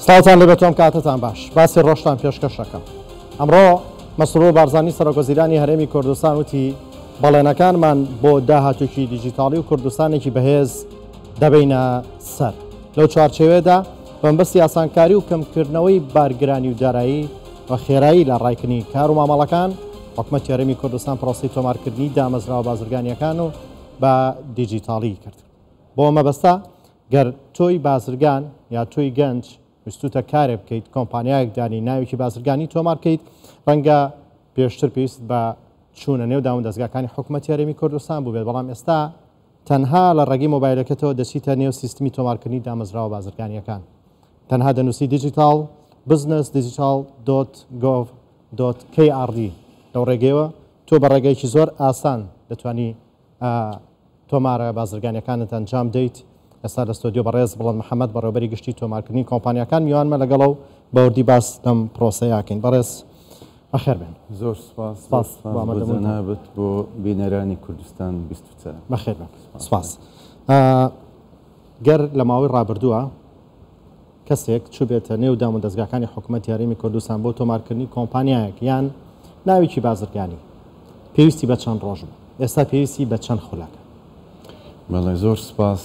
سڵاوتان لێبێت و ئەم کاتەتان باش. باسی ڕۆژتان پێشکەش ئەکەم. ئەمڕۆ مەسرور بارزانی سەرۆکوەزیرانی هەرێمی کوردستان وتی، بەڵێنەکانمان بۆ داهاتووکی دیجیتاڵی و کوردستانێکی بەهێز دەبەینە سەر. لەو چوارچێوەیەدا بەمەبەستی ئاسانکاری و کەمکردنەوەی بارگرانی و دارایی و خێرایی لە ڕایکردنی کار و مامەڵەکان، حکومەتی هەرێمی کوردستان پرۆسەی تۆمارکردنی دامەزراوە بازرگانییەکان و بە دیجیتاڵی کرد. بۆ ئەم مەبەستە گەر تۆی بازرگان یا تۆی گەنج ویستوتە کارێک بکەیت، کۆمپانیایەک دانی، ناوێکی بازرگانی تۆمار بکەیت، ڕەنگە پێشتر پێویستت بە چوونە نێو دامودەزگاکانی حکومەتی هەرێمی کوردستان بووبێت، بەڵام ئێستا تەنها لە ڕێگەی مۆبایلەکەتەوە دەچیتە نێو سیستمی تۆمارکردنی دامەزراوە بازرگانییەکان. تەنها دەنووسی digital business digital dot gov dot krd لەو ڕێگەیەوە تۆ بە ڕێگەیەکی زۆر ئاسان دەتوانی تۆمارە بازرگانیەکانت ئەنجام دەیت. ئێستا لە ستۆدیۆ بەڕێز بڵند محەمەد بەڕێوەبەری گشتی تۆمارکردنی کۆمپانیاکان میوانمە لەگەڵە و بەوردی باس لەم پرۆسەیە ئەکەین. بەڕێز بەخێر بێن. زۆر سوپاس، زۆر سوپاس بۆ جەنابت، بۆ بینەرانی کوردستان 24. بەخێر بێن. سوپاس. گەر لە ماوەی ڕابردووە کەسێک چووبێتە نێو دامودەزگاکانی حکومەتی هەرێمی کوردستان بۆ تۆمارکردنی کۆمپانیایەک یان ناوێکی بازرگانی پێویستی بە چەند ڕۆژ بوو، ئێستا پێویستی بە چەند خولەکە؟ بەڵێ زۆر سوپاس.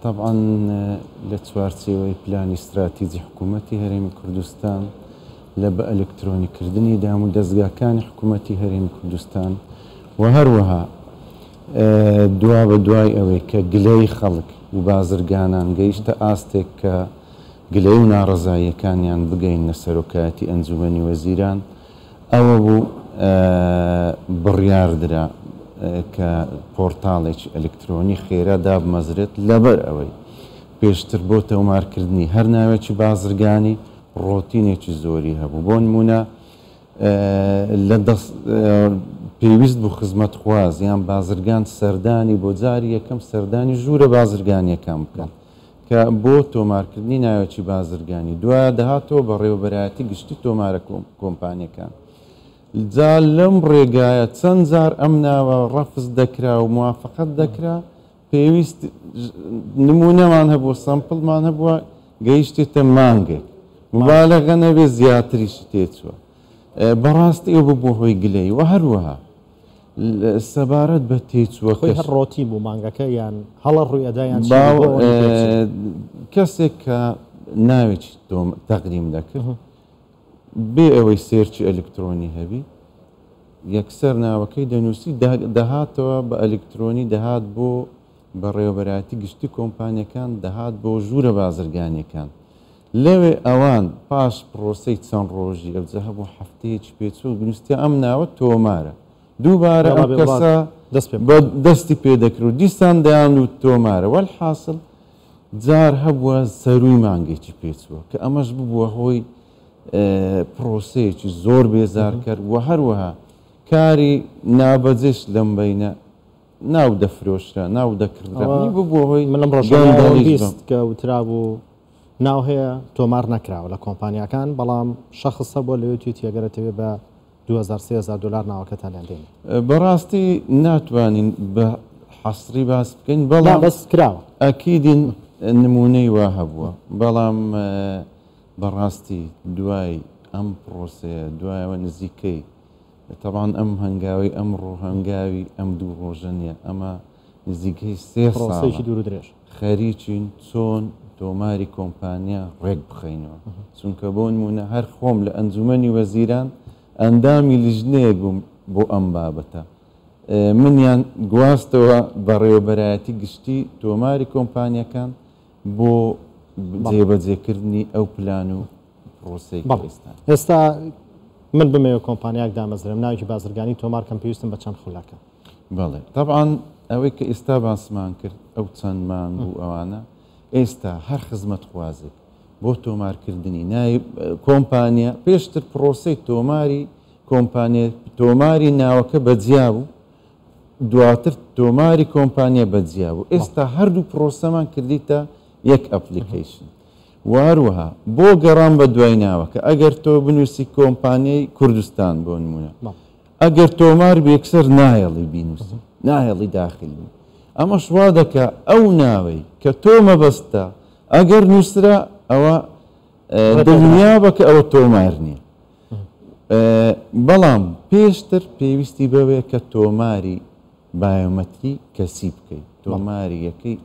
تەبعەن لە چوارچێوەی پلانی ستراتیجی حکوومەتی هەرێمی کوردستان لە بە ئەلکترۆنیکردنی دامودەزگاکانی حکوومەتی هەرێمی کوردستان و هەروەها دوابەدوای ئەوەی کە گلەیی خەڵک و بازرگانان گەیشتە ئاستێک کە گلەیی و ناڕەزاییەکانیان بگەیننە سەرۆکایەتی ئەنجومەنی وەزیران، ئەوە بوو بڕیار درا کە پۆرتاڵێکی ئەلکترۆنی خێرا دابمەزرێت، لەبەر ئەوەی پێشتر بۆ تۆمارکردنی هەر ناوێکی بازرگانی ڕۆتینێکی زۆری هەبوو، بۆ نموونە لە دەست پێویست بوو خزمەتخواز یان بازرگان سەردانی بۆ جاری یەکەم سەردانی ژوورە بازرگانیەکان بکەن کە بۆ تۆمارکردنی ناوێکی بازرگانی دوایە دەهاتەوە بەڕێوەبەرایەتی گشتی تۆمارە کۆمپانیەکان جا لەم ڕێگایە چەند جار ئەم ناوە ڕەفز دەکرا و موافقەت دەکرا پێویست نموونەمان هەبوو سەمپڵمان هەبووە گەیشتێتە مانگێک مبالەغە نەبێ زیاتریشی تێچووە بەڕاستی ئەو ببووە هۆی گلەیی و هەروەها سەبارەت بە تێچووەکەش خۆی هەر ڕۆتین بوو مانگەکە یان هەڵە ڕووی ئەدا یان چی بوو بۆ ئەوەندە تێچوو؟ کەسێک کە ناوێکی تەقدیم دەکرد بێ ئەوەی سێرچی ئەلکترۆنی هەبی یەکسەر ناوەکەی دەنووسی دەهاتەوە بە ئەلکترۆنی دەهات بۆ بەڕێوەبەرایەتی گشتی کۆمپانیەکان دەهات بۆ ژوورە بازرگانیەکان لەوێ ئەوان پاش پرۆسەی چەند ڕۆژی ئەوجا هەبوو هەفتەیەکی پێچوو بنووستیا ئەم ناوە تۆمارە دووبارە ئەم کەسە بە دەستی پێ دەکرد و دیسان دەیان و تۆمارە وەلحاسڵ جار هەبووە سەرووی مانگێکی پێچووە کە ئەمەش ببووە هۆی پرۆسەیەکی زۆر بێزارکەر و هەروەها کاری نابەجێش لەم بەینە ناو دەفرۆشرا ناو دەکڕدرا ببووە هۆی من لەم ڕۆژانە بیست کە وترابوو ناو هەیە تۆمار نەکراوە لە کۆمپانیاکان بەڵام شەخس هەبووە لەوێ توێتی ئەگەر ئەتەوێ بە 2000 3000 دلار ناوەکەتان لێن دێنین. بەڕاستی ناتوانین بە حەسری باس بکەین بەڵام بەس کراوە ئەکیدین نمونەی وا هەبووە بەڵام بەڕاستی دوای ئەم پرۆسەیە دوایەوە نزیکەی تەبان ئەم هەنگاوی ئەمڕۆ هەنگاوی ئەم دوو ڕۆژە نییە ئەمە نزیکەی سێ پرۆسەیەکی دوور و درێژ. خەریکین چۆن تۆماری کۆمپانیا ڕێک بخەینەوە چونکە بۆ نمونە هەر خۆم لە ئەنجومەنی وەزیران ئەندامی لیژنەیەک بووم بۆ ئەم بابەتە منیان گواستەوە بەڕێوەبەرایەتی گشتی تۆماری کۆمپانیەکان بۆ جێبەجێکردنی ئەو پلان و پرۆسەی ئێستا. ئێستا من بمەوێت کۆمپانیایەک دامەزرێنم ناوێکی بازرگانی تۆمار کەم پێویستم بە چەند خولەکە؟ بەڵێ تەبعەن ئەوەی کە ئێستا باسمان کرد ئەو چەند مانگ و ئەوانە ئێستا هەر خزمەتخوازێک بۆ تۆمارکردنی ناوی کۆمپانیا پێشتر پرۆسەی تۆماری کۆمپانیا تۆماری ناوەکە بەجیا بوو دواتر تۆماری کۆمپانیا بەجیا بوو ئێستا هەردوو پرۆسەمان کردیتە یەک ئەپلیکەیشن واروەها بۆ گەڕان بە دوای ناوەکە ئەگەر تۆ بنووسی کۆمپانیای کوردستان بۆ نمونە ئەگەر تۆمار بی یەکسەر نایەڵی بینوسی نایەڵی داخل بی ئەمەش وا دەکا ئەو ناوەی کە تۆ مەبەستتە ئەگەر نووسرا ئەوە دڵنیابە کە ئەوە تۆمار نییە. بەڵام پێشتر پێویستی بەوەیە کە تۆماری بایۆمەتری کەسی بکەیت، تۆماری یەکەی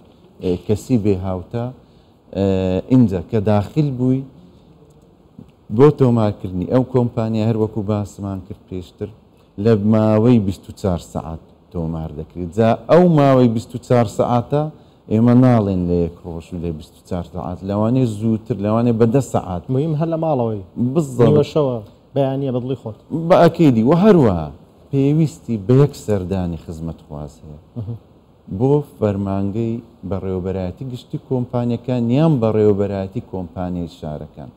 کەسی بێ هاوتا، ئینجا کە داخل بووی بۆ تۆمارکردنی ئەو کۆمپانیا هەر وەکو باسمان کرد پێشتر لە ماوەی 24 سەعات تۆمار دەکرێت. جا ئەو ماوەی 24 سەعاتە ئێمە ناڵێن لە یەک ڕۆژ و لە 24 سەعات، لەوانەیە زووتر، لەوانەیە بە 10 سەعات. مهم هەر لە ماڵەوەی. بالضبط. نیوەشەوە بەیانیە بە دڵی خۆت. بە ئەکیدی. و هەروەها پێویستی بە یەک سەردانی خزمەتخواز هەیە بۆ فەرمانگەی بەڕێوەبەرایەتی گشتی کۆمپانیەکان یان بەڕێوەبەرایەتی کۆمپانیای شارەکان،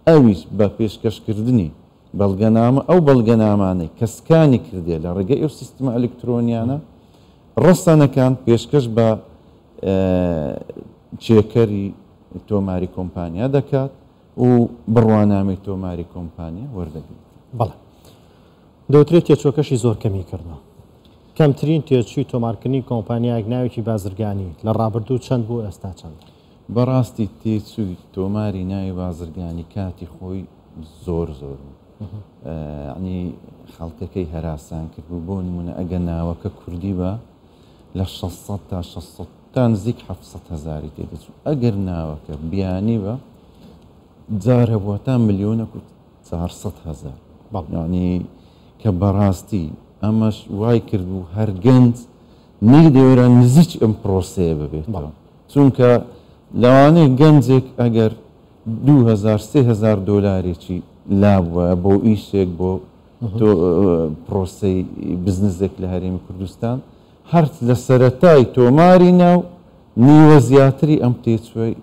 ئەویش بە پێشکەشکردنی بەڵگەنامە، ئەو بەڵگەنامانەی کە سکانی کردێ لە ڕێگەی ئەو سیستمە ئەلکترۆنیانە ڕەسەنەکان پێشکەش بە چێکەری تۆماری کۆمپانیا دەکات و بڕوانامەی تۆماری کۆمپانیا وەردەگرێت. بەڵێ دەوترێت تێچووەکەشی زۆر کەمی کردووە. کەمترین تێچووی تۆمارکردنی کۆمپانیایەک ناوێکی بازرگانی لە ڕابردوو چەند بوو ئێستا چەندە؟ بەڕاستی تێچووی تۆماری ناوی بازرگانی کاتی خۆی زۆر زۆر بوو، یعنی خەڵکەکەی هەراسان کرد بوو. بۆ نمونە ئەگە ناوەکە کوردی بە لە 600 تا 600 تا نزیک 700 هەزاری تێدەچوو، ئەگەر ناوەکە بیانی بە جار هەبووە تا ملیۆنێک و 400 هەزار. یعنی کە بەڕاستی ئەمەش وای کرد بوو هەر گەنج نەیدەوێرا نزیک ئەم پرۆسەیە ببێتەوە، چونکە لەوانەیە گەنجێک ئەگەر 2000 3000 دۆلارێکی لابووە بۆ ئیشێک، بۆ پرۆسەی بزنسێک لە هەرێمی کوردستان، هەر لە سەرەتای تۆماری ناو نیوە زیاتری ئەم تێچووی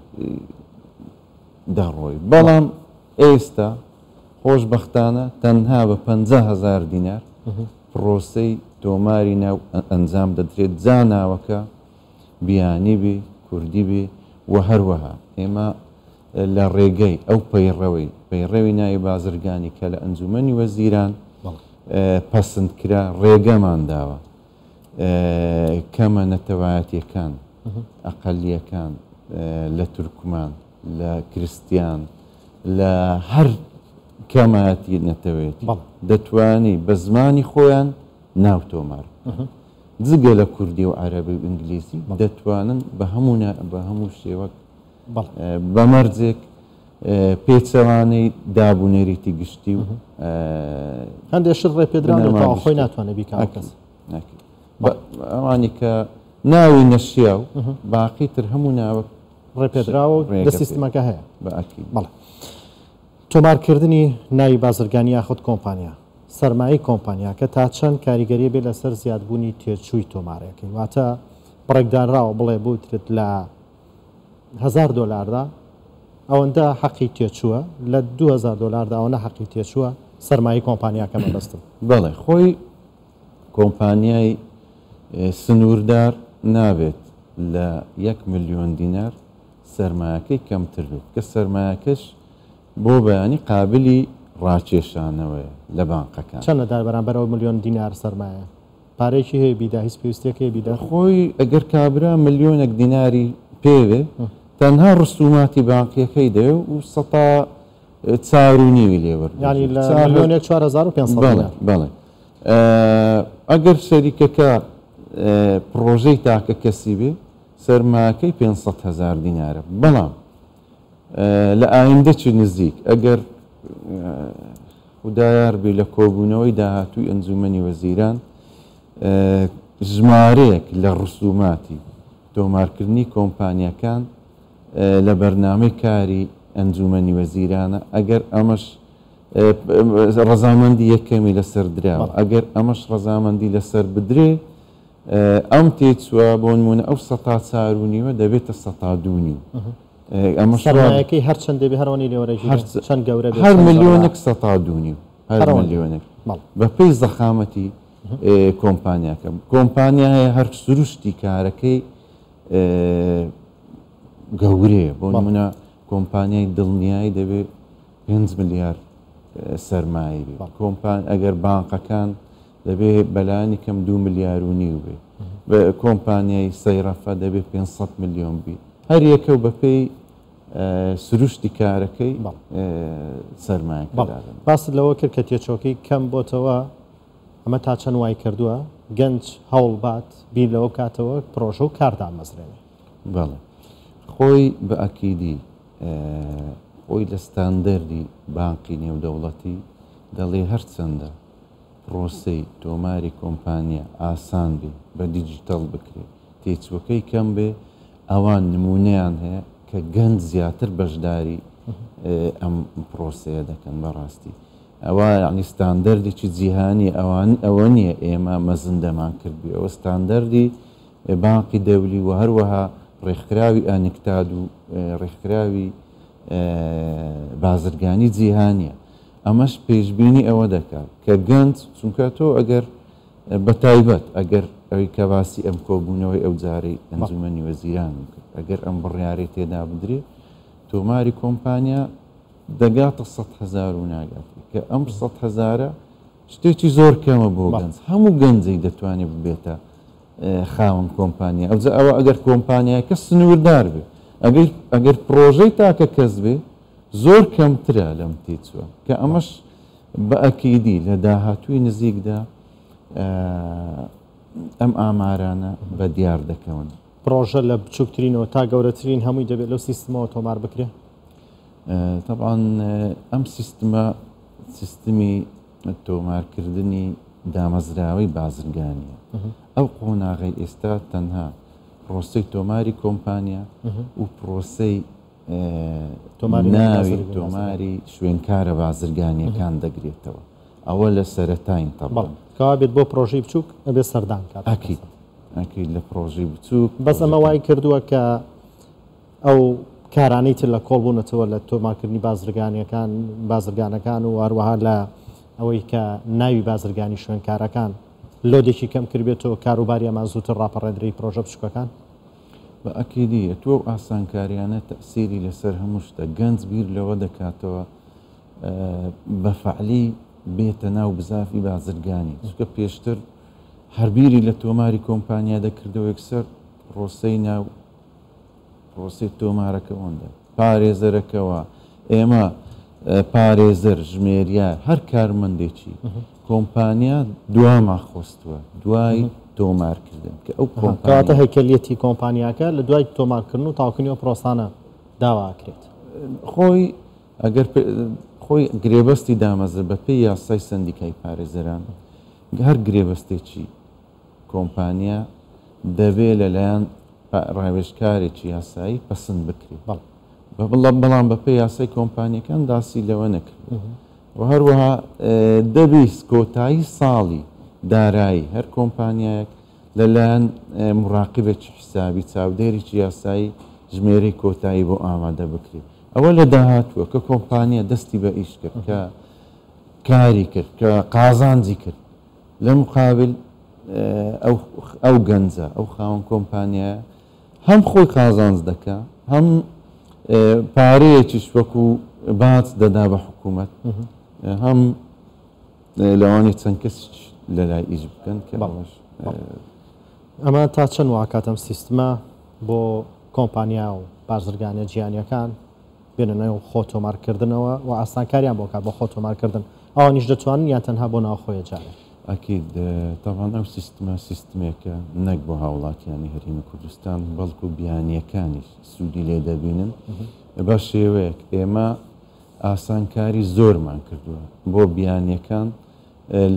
دەڕۆی. بەڵام ئێستا خۆشبەختانە تەنها بە 50,000 دینار پرۆسەی تۆماری ناو ئەنجام دەدرێت، جا ناوەکە بیانی بێ کوردی بێ. و هەروەها ئێمە لە ڕێگەی ئەو پەیڕەوی ناوی بازرگانی کە لە ئەنجومەنی وەزیران پەسند کرا ڕێگەمان داوە کەمە نەتەوایەتیەکان، ئەقەلیەکان لە تورکمان، لە کریستیان، لە هەر کەمایەتی نەتەوەیەتی دەتوانی بە زمانی خۆیان ناو تۆمار بکەن. جگە لە کوردی و عەرەبی و ئینگلیزی دەتوانن بە هەموو شێوەک بە مەرجێک پێچەوانەی دابوونەریتی گشتی و هەندێک شت ڕێپێدراوە خۆی ناتوانێت بیکات. ئەوانی کە ناوی نەشیا و باقی تر هەموو ناوە ڕێپێدراوە لە سیستمەکە هەیە. بەڵێ. تۆمارکردنی ناوی بازرگانی یاخود کۆمپانیا، سەرمایەی کۆمپانیاکە تا چەند کاریگەری بێ لەسەر زیادبوونی تێچووی تۆمارەکەی؟ واتە بڕێکدانراوە بڵێ بوترێت لە 1000 دۆلاردا ئەوەندە حەقی تێچووە، لە 2000 دۆلاردا ئەوەندە حەقی تێچووە سەرمایەی کۆمپانیاکە مەبەستم. بەڵێ، خۆی کۆمپانیای سنووردار نابێت لە 1 ملیۆن دینار سەرمایەکەی کەمتر بێت، کە سەرمایەکەش بۆ بەیانی قابلی ڕاکێشانەوەیە لە بانقەکان. چەند دار بەرامبەر ئەو ملیۆن دینار سەرمایە؟ پارەیەکی هەیە بیدا، هیچ پێویستیەک هەیە بیدا؟ خۆی ئەگەر کابرا ملیۆنێک دیناری پێوێ تەنها ڕسوماتی بانقیەکەی دەوێ و سەتا چار و نیوی لێوەرگرێت. یعنی لە ملیۆنێک 4500 دینار. بەڵێ. ئەگەر شەریکەکە پرۆژەی تاکە کەسی بێ سەرمایەکەی 500 هەزار دینارە. بەڵام لە ئایندەکی نزیک ئەگەر خودایار بێ لە کۆبوونەوەی داهاتووی ئەنجومەنی وەزیران ژمارەیەک لە ڕسوماتی تۆمارکردنی کۆمپانیەکان لە بەرنامەی کاری ئەنجومەنی وەزیرانە، ئەگەر ئەمەش ڕەزامەندی یەکەمی لەسەر دراوە، ئەگەر ئەمەش ڕەزامەندی لەسەر بدرێ ئەم تێچووە بۆ نمونە ئەو سەتا چار و نیوە دەبێتە سەتا دوو نیو. ئەمە سەرمایەکەی هەر چەند دەبێ هەرەوەنی لێوەرەگیرێت، چەند گەورە بێت، هەر ملیۆنێک سەتا دوو نیو، هەر ملیۆنێک بەپێی زەخامەتی کۆمپانیاکە. کۆمپانیا هەیە هەر سروشتی کارەکەی گەورەیە، بۆ نمونە کۆمپانیای دڵنیایی دەبێت 5 ملیار سەرمایە بێت. ئەگەر بانقەکان دەبێ بەلانی کەم 2 ملیار و نیو بێ. کۆمپانیای سەیرەفە دەبێ 500 ملیۆن بی. هەر یەکە و بەپێی سروشتی کارەکەی سەرمایەکە دادەنێت. باست لەوە کرد کە تێچووەکەی کەم بۆتەوە، ئەمە تا چەند وای کردووە گەنج هەوڵ بات بیر لەوە بکاتەوە پرۆژە و کار دامەزرێنێ؟ بەڵێ خۆی بە ئەکیدی خۆی لە ستاندەردی بانقی نێودەوڵەتی دەڵێ هەرچەندە پرۆسەی تۆماری کۆمپانیا ئاسان بێ بە دیجیتەڵ بکرێ تێچووەکەی کەم بێ ئەوان نموونەیان هەیە کە گەنج زیاتر بەشداری ئەم پرۆسەیە دەکەن بەڕاستی ئەوە یعنی ستاندەردێکی جیهانی ئەوان ئەوە نییە ئێمە مەزندەمان کردبێ ئەوە ستاندەردی بانقی دەولی و هەروەها ڕێکخراوی ئەنکتاد و ڕێکخراوی بازرگانی جیهانیە ئەمەش پێشبینی ئەوە دەکات کە گەنج چونکە تۆ ئەگەر بە تایبەت ئەگەر ئەوی کە باسی ئەم کۆبوونەوەی ئەو جارەی ئەنجومەنی وەزیرانم کرد ئەگەر ئەم بڕیارەی تێدا بدرێ تۆماری کۆمپانیا دەگاتە 100 هەزار و ناگات کە ئەم 100 هەزارە شتێکی زۆر کەمە بۆ گەنج هەموو گەنجێک دەتوانێت ببێتە خاوەن کۆمپانیا ئەوجا ئەوە ئەگەر کۆمپانیاکە سنووردار بێ ئەگەر ئەگەر پرۆژەی تاکە کەس بێ زۆر کەمترە لەم تێچووە کە ئەمەش بە ئەکیدی لە داهاتووی نزیکدا ئەم ئامارانە بە دیار دەکەون. پرۆژە لە بچووکترینەوە تا گەورەترین هەمووی دەبێت لەو سیستمەوە تۆمار بکرێ؟ تەبعەن ئەم سیستمە سیستمی تۆمارکردنی دامەزراوەی بازرگانیە. ئەو قۆناغەی ئێستا تەنها پرۆسەی تۆماری کۆمپانیا و پرۆسەی ناوی تۆماری شوێنکارە بازرگانیەکان دەگرێتەوە. ئەوە لە سەرەتاین تەبعەن. کەوا بێت بۆ پرۆژەی بچووک ئەبێت سەردان کات. ئەکید ئەکید لە پرۆژەی بچووک. بەس ئەمە وای کردووە کە ئەو کارانەی تر لە کۆڵ بوونەتەوە لە تۆمارکردنی بازرگانیەکان بازرگانەکان و هەروەها لە ئەوەی کە ناوی بازرگانی شوێنکارەکان لۆدێکی کەم کردبێتەوە کاروباری ئەمان زووتر ڕاپەڕێندرێی پرۆژە بچووکەکان. بە ئەکیدی تۆ ئەو ئاسانکاریانە تەئسیری لەسەر هەموو شتە گەنج بیر لەوە دەکاتەوە بە فەعلی بێتە ناو بزافی بازرگانی چونکە پێشتر هەر بیری لە تۆماری کۆمپانیا دەکردەوە یەکسەر پرۆسەی ناو پرۆسەی تۆمارەکە ئەوەندە پارێزەرەکەوە ئێمە پارێزەر ژمێریار هەر کارمەندێکی کۆمپانیا دوامان خۆستووە دوای تۆمارکردن کە ئەو کۆمپانیاتە هەیکەلیەتی کۆمپانیاکە لە دوای تۆمارکردن و تاوکردنی ئەو پرۆسانە داواکرێت. خۆی ئەگەر خۆی گرێبەستی دامەزر بە پێی یاسای سەندیکای پارێزەران هەر گرێبەستێکی کۆمپانیا دەبێ لەلایەن ڕاوێژکارێکی یاسایی پەسند بکرێت. بەڵام بەپێی یاسای کۆمپانیەکان داسی لەوە نەکردووە و هەروەها دەبی کۆتایی ساڵی دارایی هەر کۆمپانیایەک لەلایەن مراقبێکی حسابی چاودێرێکی یاسایی ژمێرەی کۆتایی بۆ ئامادە بکرێت. ئەوە لە داهاتووە کە کۆمپانیا دەستی بە ئیش کرد کە کاری کرد کە قازانجی کرد لە مقابل ئەو گەنجە ئەو خاوەن کۆمپانیایە هەم خۆی قازانج دەکا هەم پارەیەکیش وەکو باج دەدا بە حکوومەت هەم لەوانەیە چەند کەسیش لەلای ئیش بکەن کە ئەوەش ئەمە تا چەند واکات ئەم سیستمە بۆ کۆمپانیا و بازرگانە جیهانیەکان بێنە نێو خۆ تۆمارکردنەوە و ئاسانکاریان بۆ کات بۆ خۆ تۆمارکردن ئەوانیش دەتوانن یان تەنها بۆ ناوخۆیە جارێ؟ ئەکید تەبعەن ئەو سیستمە سیستمێکە نەک بۆ هاوڵاتیانی هەرێمی کوردستان بەڵکو بیانیەکانیش سوودی لێ دەبینن بە شێوەیەک ئێمە ئاسانکاری زۆرمان کردووە بۆ بیانیەکان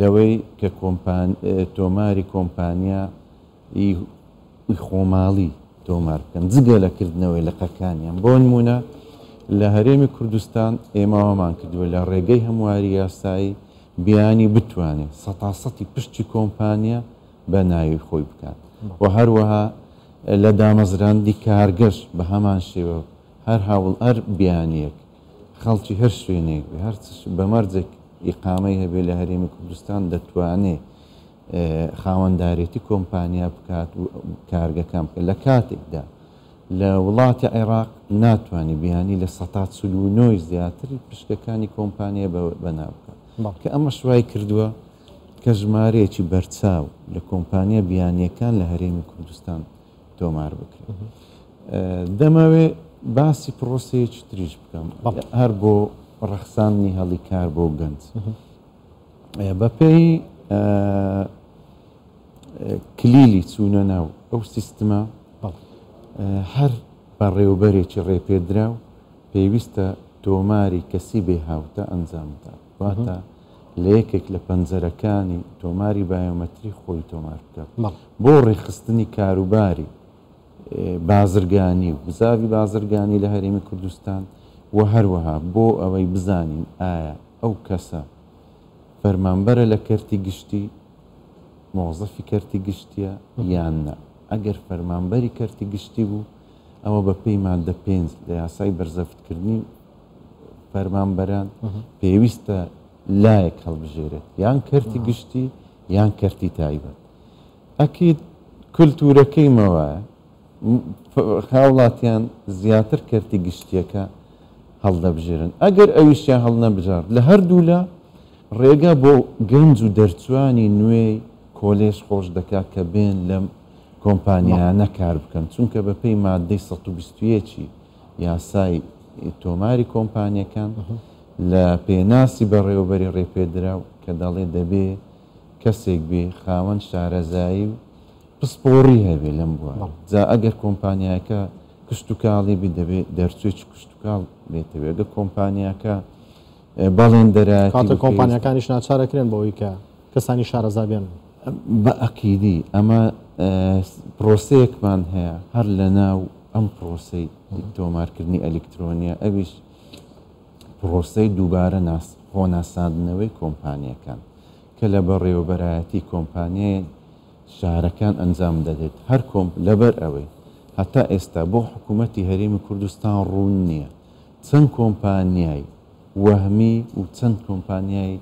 لەوەی کە تۆماری کۆمپانیا ی خۆماڵی تۆمار بکەن جگە لە کردنەوەی لقەکانیان بۆ نموونە لە هەرێمی کوردستان ئێمە وامان کردووە لە ڕێگەی هەمواری یاسایی بیانی بتوانێت سەتاسەتی پشتی کۆمپانیا بە ناوی خۆی بکات و هەروەها لە دامەزراندی کارگەش بە هەمان شێوە هەر هاوڵ هەر بیانیەک خەڵکی هەر شوێنێک بێ هەر بە مەرجێک ئیقامەی هەبێ لە هەرێمی کوردستان دەتوانێ خاوەندارێتی کۆمپانیا بکات و کارگەکان بکات لە کاتێکدا لە وڵاتی عێراق ناتوانێت بیانی لە 49% زیاتری پشکەکانی کۆمپانیا بەنا بکات کە ئەمەش وای کردووە کە ژمارەیەکی بەرچاو لە کۆمپانیا بیانیەکان لە هەرێمی کوردستان تۆمار بکرێت. دەمەوێ باسی پرۆسەیەکی تریش بکەم هەر بۆ ڕەخساندنی هەڵی کار بۆ گەنج. بەپێی کلیلی چوونە ناو ئەو سیستمە هەر بەڕێوبەرێکی ڕێپێدراو پێویستە تۆماری کەسی بێ هاوتا ئەنجام بدات، واتە لە یەکێک لە پەنجەرەکانی تۆماری بایۆمەتری خۆی تۆمار بکات بۆ ڕێکخستنی کاروباری بازرگانی و بزاڤی بازرگانی لە هەرێمی کوردستان و هەروەها بۆ ئەوەی بزانین ئایا ئەو کەسە فەرمانبەرە لە کەرتی گشتی، مۆزەفی کەرتی گشتیە یان نا، ئەگەر فەرمانبەری کەرتی گشتی بوو ئەوە بە پێی ماددە پێنج لە یاسای بەرزەفتکردنی فەرمانبەران پێویستە لایەک هەڵبژێرێت یان کەرتی گشتی یان کەرتی تایبەت. ئەکید کولتوورەکەی مەوایە هاوڵاتیان زیاتر کەرتی گشتیەکە هەڵدەبژێرن ئەگەر ئەویشیان هەڵنەبژارد لە هەردوولا ڕێگا بۆ گەنج و دەرچوانی نوێی کۆلێژ خۆش دەکات کە بێن لەم کۆمپانیایانە کار بکەن چونکە بە پێی ماددەی 121 ی یاسای تۆماری کۆمپانیەکان لە پێناسی بەڕێوەبەری ڕێپێدراو کە دەڵێ دەبێ کەسێک بێ خاوەن شارەزایی و پسپۆڕی هەبێ لەم بوارە جا ئەگەر کۆمپانیاکە کشتوکاڵی بی دەبێ دەرچووێکی کشتوکاڵ بێتەوێ ئەگەر کۆمپانیاکە بەڵێندەرایەتی کاتە کۆمپانیاکانیش ناچارەکرێن بەوەی کە کەسانی شارەزا بێن. بە ئەکیدی ئەمە پرۆسەیەکمان هەیە هەر لەناو ئەم پرۆسەی تۆمارکردنی ئەلیکترۆنیە ئەویش پرۆسەی دووبارە خۆناساندنەوەی کۆمپانیەکان کە لە بەڕێوەبەرایەتی کۆمپانیای شارەکان ئەنجام دەدرێت هەر کۆمپ لەبەر ئەوەی هەتا ئێستا بۆ حکوومەتی هەرێمی کوردستان ڕوون نییە چەند کۆمپانیای وەهمی و چەند کۆمپانیای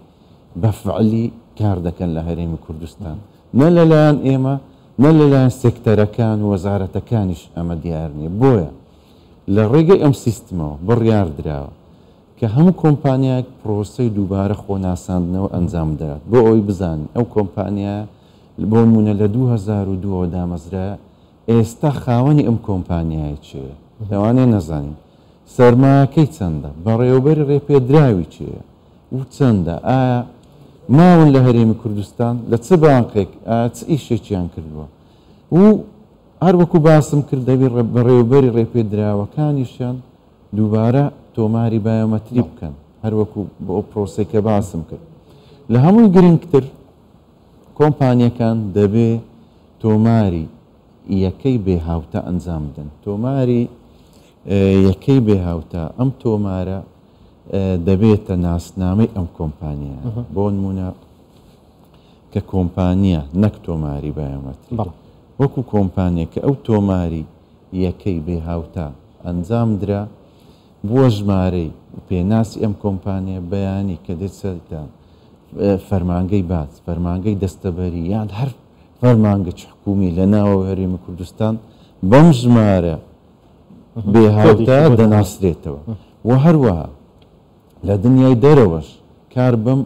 بە فعلی کار دەکەن لە هەرێمی کوردستان نە لەلایەن ئێمە نە لەلایەن سێکتەرەکان و وەزارەتەکانیش ئەمە دیار نییە بۆیە لە ڕێگەی ئەم سیستمەوە بڕیار دراوە کە هەموو کۆمپانیایەک پرۆسەی دووبارە خۆناساندنەوە ئەنجام بدات بۆ ئەوەی بزانین ئەو کۆمپانیایە بۆ نموونە لە 2002 ەوە دامەزرایە ئێستا خاوەنی ئەم کۆمپانیایە کێیە لەوانەیە نەزانین سەرمایەکەی چەندە بەڕێوەبەری ڕێپێدراوی کێیە و چەندە ئایا ماون لە هەرێمی کوردستان لە چ بانقێک ئایا چ ئیشێکیان کردووە و هەر وەکو باسم کرد دەبی بەڕێوەبەری ڕێپێدراوەکانیشیان دووبارە تۆماری بایۆمەتری بکەن هەر وەکو بۆ ئەو پرۆسەی کە باسم کرد. لە هەمووی گرنگتر کۆمپانیەکان دەبێ تۆماری یەکەی بێ هاوتا ئەنجام بدەن. تۆماری یەکەی بێ هاوتا ئەم تۆمارە دەبێتە ناسنامەی ئەم کۆمپانیایە. بۆ نمونە کە کۆمپانیا نەک تۆماری بایۆمەتری وەکو کۆمپانیا کە ئەو تۆماری یەکەی بێ هاوتا ئەنجام درا بووە ژمارەی و پێناسی ئەم کۆمپانیا بەیانی کە دێتە فەرمانگەی باج فەرمانگەی دەستەبەری یان هەر فەرمانگەکی حکومی لە ناوەوەی هەرێمی کوردستان بەم ژمارە بێ هاوتا دەناسرێتەوە و هەروەها لە دنیای دەرەوەش کار بەم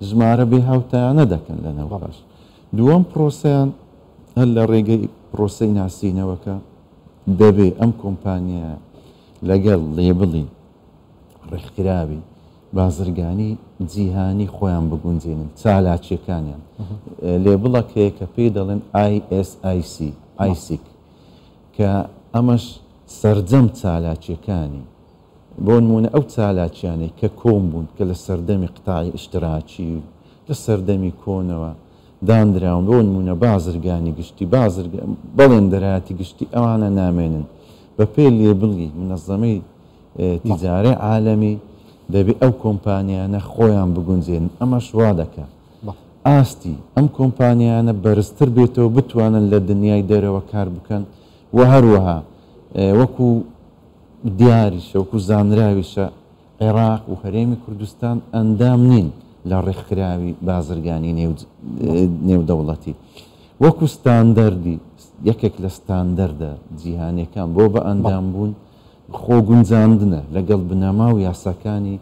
ژمارە بێ هاوتایانە دەکەن لە ناو پاش دووەم پرۆسەیان هەر لە ڕێگەی پرۆسەی ناسینەوەکە دەبێ ئەم کۆمپانیایە لەگەڵ لێبڵی ڕێکخراوی بازرگانی جیهانی خۆیان بگونجێنن چالاکیەکانیان لێبڵەکەیە کە پێی دەڵێن ISIC ISIC کە ئەمەش سەرجەم چالاکیەکانی بۆ نموونە ئەو چالاکیانەی کە کۆن بوون، کە لە سەردەمی قتاعی ئیشتراکی و لە سەردەمی کۆنەوە دانراون، بۆ نموونە بازرگانی گشتی، بازرگا، بەڵێندەرایەتی گشتی، ئەوانە نامێنن. بە پێی لێبڵی مونەزەمەی تیجارەی عالەمی دەبێ ئەو کۆمپانیانە خۆیان بگونجێنن، ئەمەش وا دەکا ئاستی ئەم کۆمپانیانە بەرزتر بێتەوە، بتوانن لە دنیای دەرەوە کار بکەن و هەروەها وەکوو دیاریشە وەکو زانراویشە عێراق و هەرێمی کوردستان ئەندام نین لە ڕێکخراوی بازرگانی نێودەوڵەتی. وەکو ستاندەردی یەکێک لە ستاندەردە جیهانیەکان بۆ بە ئەندام بوون خۆگونجاندنە لەگەڵ بنەما و یاساکانی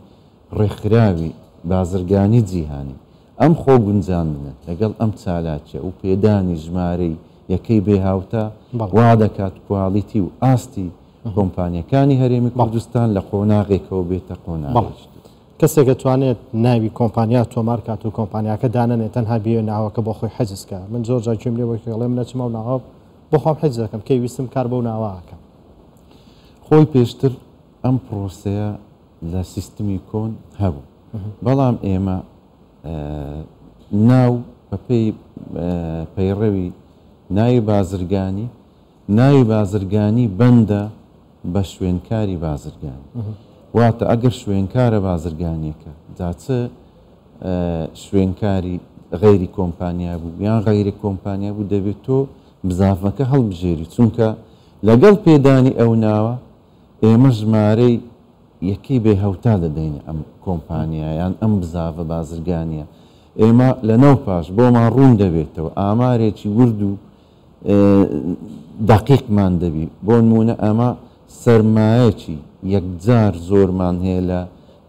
ڕێکخراوی بازرگانی جیهانی. ئەم خۆگونجاندنە لەگەڵ ئەم چالاکیە و پێدانی ژمارەی یەکەی بێ هاوتا وا دەکات کواڵیتی و ئاستی کۆمپانیەکانی هەرێمی کوردستان لە قۆناغێکەوە بێتە قۆناغێکی تر. کەسێک ئەتوانێت ناوی کۆمپانیا تۆمار کات و کۆمپانیاکە دانەنێت تەنها بیەوێت ناوەکە بۆ خۆی حجز کا، من زۆر جار گوێم لێ بووە کە ئەڵێ من ئەچم ئەو ناوە بۆ خۆم حجز ئەکەم کەی ویستم کار بەو ناوە ئەکەم. خۆی پێشتر ئەم پرۆسەیە لە سیستمی کۆن هەبوو، بەڵام ئێمە ناو بەپێی پەیڕەوی ناوی بازرگانی، ناوی بازرگانی بەندە بە شوێنکاری بازرگانی، واتە ئەگەر شوێنکارە بازرگانیەکە جا چ شوێنکاری غەیری کۆمپانیا بوو یان غەیری کۆمپانیا بوو دەبێت تۆ بزاڤەکە هەڵبژێری، چونکە لەگەڵ پێدانی ئەو ناوە ئێمە ژمارەی یەکەی بێ هەوتا دەدەینە ئەم کۆمپانیا یان ئەم بزاڤە بازرگانیە، ئێمە لەنەو پاش بۆمان ڕوون دەبێتەوە ئامارێکی ورد و دەقیقمان دەبی، بۆنموونە ئەمە سەرمایەکی یەکجار زۆرمان هەیە لە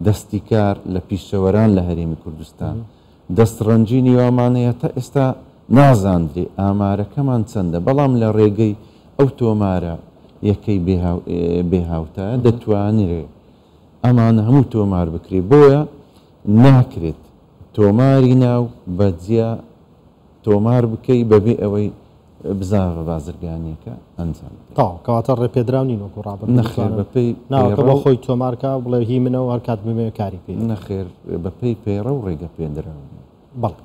دەستی کار لە پیشەوەران لە هەرێمی کوردستان، دەستڕەنگینی وامان هەیە تا ئێستا نازاندرێ ئامارەکەمان چەندە، بەڵام لە ڕێگەی ئەو تۆمارە یەکەی بێهاوتایە دەتوانرێ ئەمانە هەموو تۆمار بکرێ، بۆیە ناکرێت تۆماری ناو بە جیا تۆمار بکەی بەبێ ئەوەی بزاڤە بازرگانیەکە ئەنجام بدەی. تەواو، کەواتە ڕێپێدراو نین وەکو ڕابردوو نەخێر بتوانن بەپێی ناوەکە بۆ پەیڕەو. خۆی تۆمار کا و بڵێ هی منە و هەر کات بمەوێ کاری پێ دەکەم. نەخێر بەپێی پەیڕەو ڕێگە پێدراو نین. بەڵێ.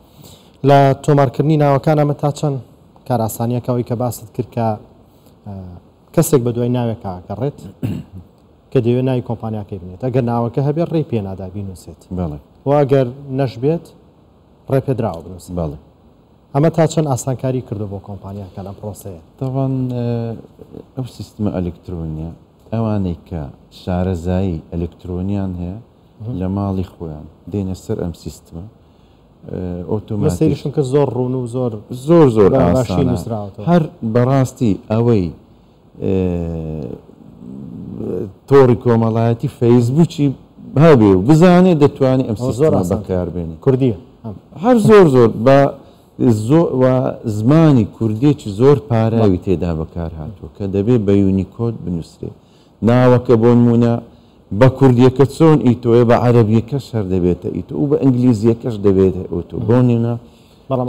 لە تۆمارکردنی ناوەکان ئەمە تا چەند کارئاسانیەکە ئەوەی کە باست کرد کە کەسێک بە دوای ناوێکا ئەگەڕێت کە دەیەوێت ناوی کۆمپانیاکەی بنێت ئەگەر ناوەکە هەبێت ڕێی پێ نادا بینوسێت. بەڵێ. و ئەگەر نەشبێت ڕێپێدراوە بنووسن. بەڵێ. ئەمە تا چەند ئاسانکاری کردووە بۆ کۆمپانیاکان ئەم پرۆسەیە؟ تەبعەن ئەو سیستمە ئەلکترۆنیە ئەوانەی کە شارەزایی ئەلکترۆنیان هەیە لە ماڵی خۆیان دێنە سەر ئەم سیستمە ئۆتۆماتیک. سەیریشم کرد زۆر ڕوون و زۆر زۆر زۆر ئاسانە. هەر بەڕاستی ئەوەی تۆڕی کۆمەڵایەتی فەیسبووکی هەبێ و بزانێ دەتوانێت ئەم سیستمە بەکاربێنێ. کوردیە هەر زۆر زۆر بە زمانی کوردیەکی زۆر پاراوی تێدا بەکار هاتووە کە دەبێ بە یونیکۆد بنووسرێ. ناوەکە بۆ نموونە بە کوردیەکە چۆن ئیتۆیە بە عەرەبیەکەش هەر دەبێتە ئیتۆ و بە ئینگلیزیەکەش دەبێتە ئۆتۆ. بۆ نموونە بەڵام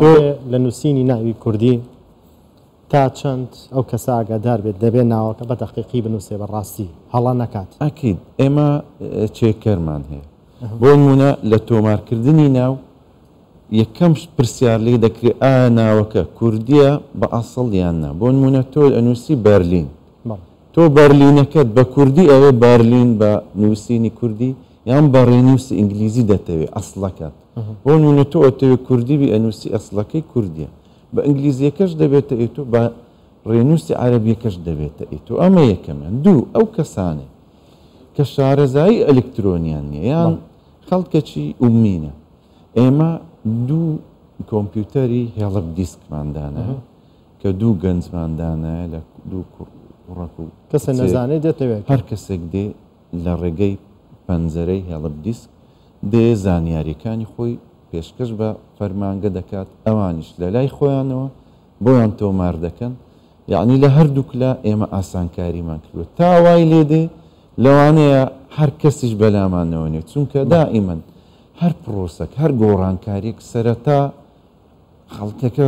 لە نووسینی ناوی کوردی تا چەند ئەو کەسە ئاگادار بێت دەبێت ناوەکە بە دەقیقی بنووسێ بە ڕاستی هەڵە نەکات. ئەکید ئێمە چێکەرمان هەیە بۆ نموونە لە تۆمارکردنی ناو یەکەم پرسیار لێ دەکرێت ئایا ناوەکە کوردیە بە ئەسڵ یان نا بۆ نموونە تۆ ئەنووسی بەرلین تۆ بەرلینەکەت بە کوردی ئەوێ بەرلین بە نووسینی کوردی یان بە ڕێنووسی ئینگلیزی دەتەوێ ئەسڵەکەت بۆ نموونە تۆ ئەتەوێ کوردی بی ئەنووسی ئەسڵەکەی کوردیە بە ئینگلیزییەکەش دەبێتە ئیتۆ بە ڕێنووسی عەرەبییەکەش دەبێتە ئیتۆ ئەمە یەکەمیان دوو ئەو کەسانەی کە شارەزایی ئەلکترۆنیان نییە یان خەڵکەکی ئومینە ئێمە دوو کۆمپیوتەری هێڵپ دیسکمان دانایە کە دوو گەنجمان دانایە لە دوو کوڕەک و کەسە نەزانێت دێت لەوێ هەر کەسێک دێ لە ڕێگەی پەنجەرەی هێڵپ دیسک دێ زانیاریەکانی خۆی پێشکەش بە فەرمانگە دەکات، ئەوانیش لە لای خۆیانەوە بۆیان تۆمار دەکەن، یەعنی لە هەردووکلا ئێمە ئاسانکاریمان کردووە، تا وای لێ دێ لەوانەیە هەر کەسیش بەلامانەوە نێت، چونکە دائیمەن هەر پرۆسەک، هەر گۆڕانکاریەک سەرەتا خەڵکەکە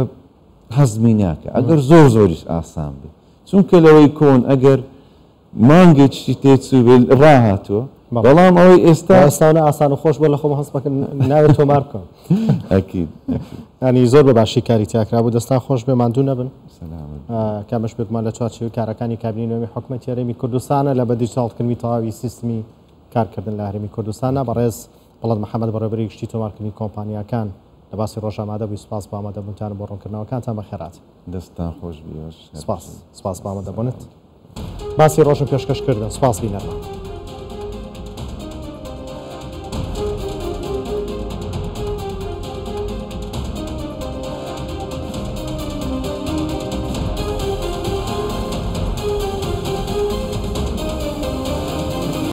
هەزمی ناکا، ئەگەر زۆر زۆریش ئاسان بێ، چونکە لەوەی کۆن ئەگەر مانگێکیشی تێچووبێ ڕاهاتووە بەڵام ئەوەی ئێستا ئێستا ئاسان و خۆش بۆ لە خۆم هەست بکەم ناوێت تۆمار بکەم. ئەکید ینی زۆر بە باشی کاری تیاکرا بوو دەستان خۆش بێ ماندوو نەبن. کامەش بێگومان لە چوارچێوەی کارەکانی کابینەی نوێمی حکومەتی هەرێمی کوردستانە لە بە دیجیتاڵکردنی تەواوی سیستمی کارکردن لە هەرێمی کوردستانە. بەڕێز بەڵەد محەمەد بەڕێوەبەری گشتی تۆمارکردنی کۆمپانیاکان لە باسی ڕۆژ ئامادە بووی سوپاس بۆ ئامادەبوونتان و بۆ ڕوونکردنەوەکانتان بەخێرهاتن. دەستتان خۆش بی. سوپاس سوپاس بۆ ئامادەبوونت. باسی ڕۆژم پێشکەش کردن سوپاس بینەرمان.